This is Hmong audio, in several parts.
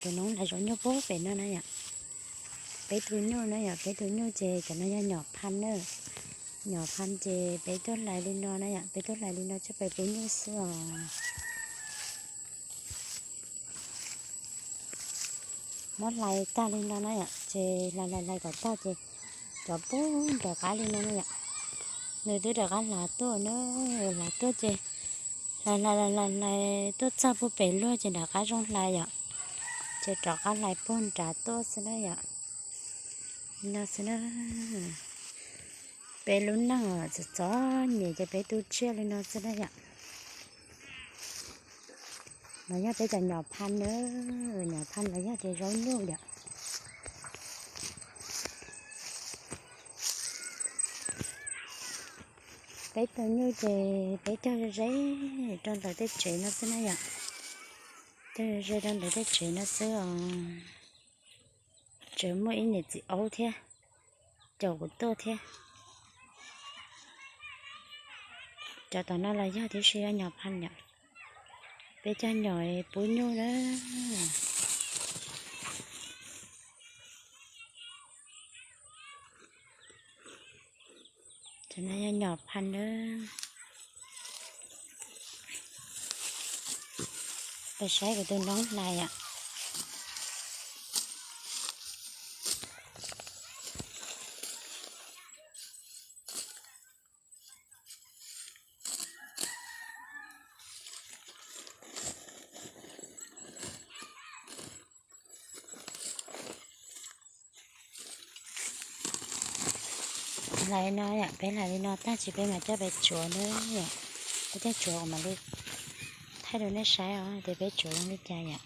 Tus noob hlais zaub nyuj puag pem no na yom. Peb tug nyuj na yom, peb tug nyuj ces cov no yog nyom phaj na. Nyom phaj ces peb tuaj hlais li no na yom, peb tuaj hlais li no coj peb pub nyuj xwb os. Muab hlais tag li no na yom, ces hlais hlais hlais kom tag ces cov puag nram qab li no na yom. Nws twb rov qab hlav tuaj na, hlav tuaj ces hlais hlais hlais hlais tuaj txog puag pem luag ces nram qab zoo hlais yom. Ces rov qab hlais puag nrad tuaj xwb na yom. Li no xwb na. Peb lub neej txom txom nyem ces peb tu tsiaj li no xwb na yom. Los yog peb cov nyom phaj na, nyom phaj los yog tias zaub nyuj yom. Peb tug nyuj ces peb cog ze ze rau ntawm tej tsev no xwb na yom. Cog ze ze rau ntawm tej tsev no xwb os. Tseem muaj ib niam txiv aub thiab, caum kuv tuaj thiab. Cov tom no los yog tib si, yog nyom phaj yom. Peb cog nyom pub nyuj na. Cov no yog nyom phaj na. Peb saib kuv tus noob hlais yom. Hlais no yom, peb hlais li no tag ces peb mam coj peb tsuav na yom. Peb coj tsuav kuv mam li thaij rau nej saib os tias peb tsuav zoo li cas yom.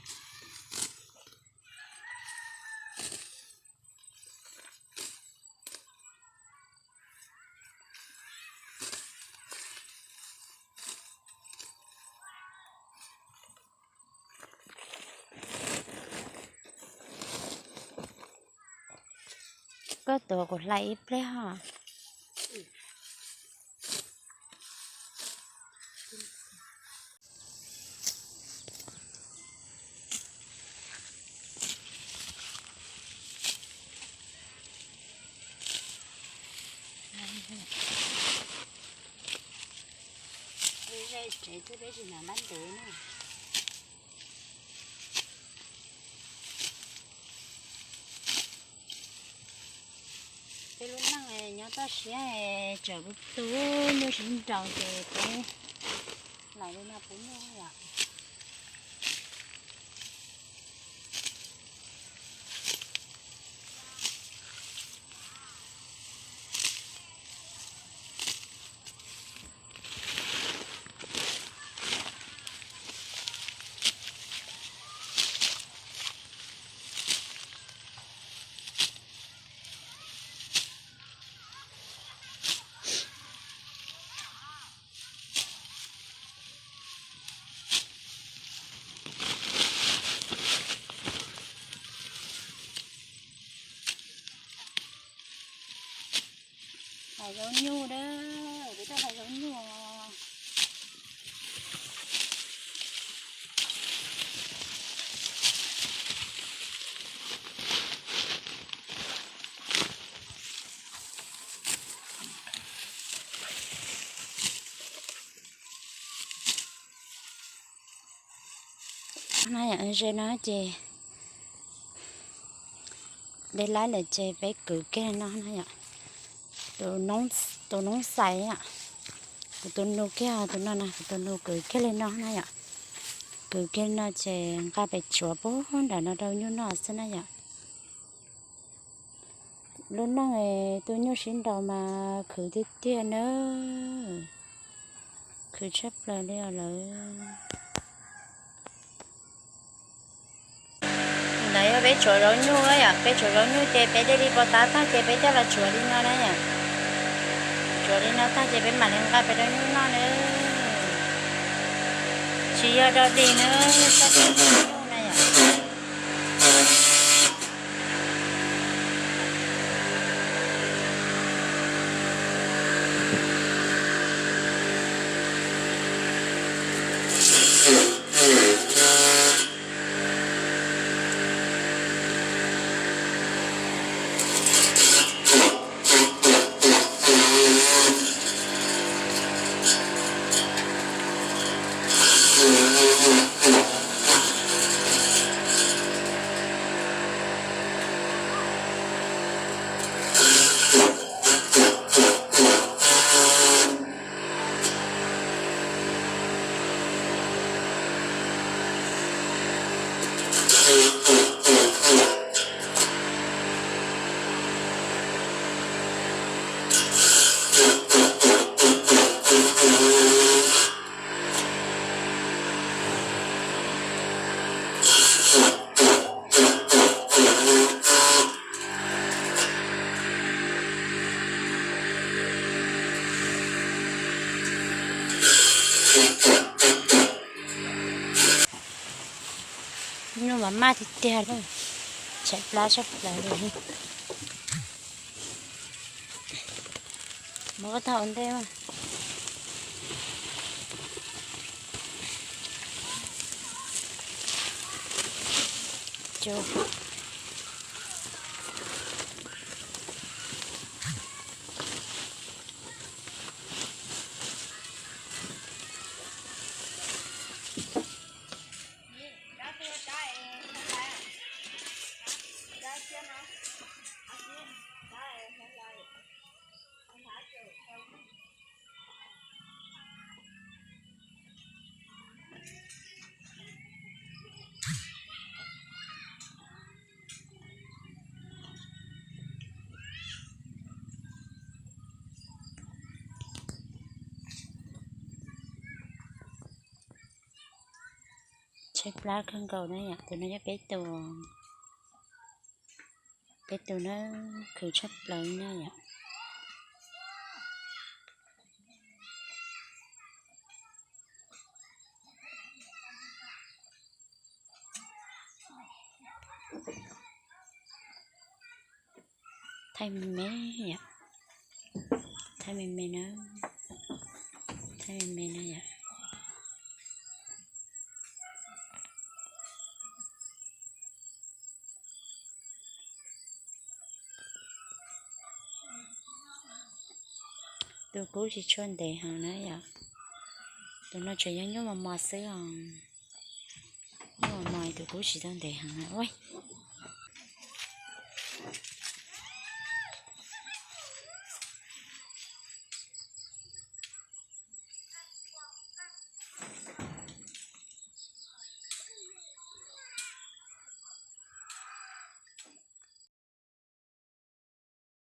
Koj tuav kuv hlais ib pliag os. Tsev twb peb tsis hnov ntab ntev na. Peb lub neej nyob toj siab, tseem tus nyuj sib nraus ces peb hlais li no pub nyuj yom. Hlais zaub nyuj na, peb tuaj hlais zaub nyuj os. No yom, ze no ces de laib lawm ces peb kwv kiag no na yom. Tus noob xais yom, kuv tus nus kiag tus no na, kuv tus nus kwv kiag li no na yom. Kwv kiag li no ces nqa pem tsuav puag nram no rau nyuj noj xwb na yom. Lub neej tus nyuj sib nraus mas khwv tiag tiag na. Khwv tshaj plaws li os lawm. Ntawd yog peb tsuav zaub nyuj yom, peb tsuav zaub nyuj ces peb de li pov tab tag ces peb coj los tsuav li no na yom. Tsuav li no tag ces peb mam li nqa pem rau nyuj noj na. Tsis yog dog dig na, tsuav nyuj na yom. Nyuj mas maj tiag tiag li, tshaib plab tshaj plaws li. Muab koj thaum ntej mas. Tshaib plab kawg nkaus na yom. Tus no yog peb tus, peb tus na, khwv tshaj plaws na yom. Thaij me me yom, thaij me me na, thaij me me na yom. Tus kub tsis tshua ntev heev na yom. Tus no tseem yog nyuj mos mos xwb os. Nyuj mos mos, tus kub tsis tau ntev heev na.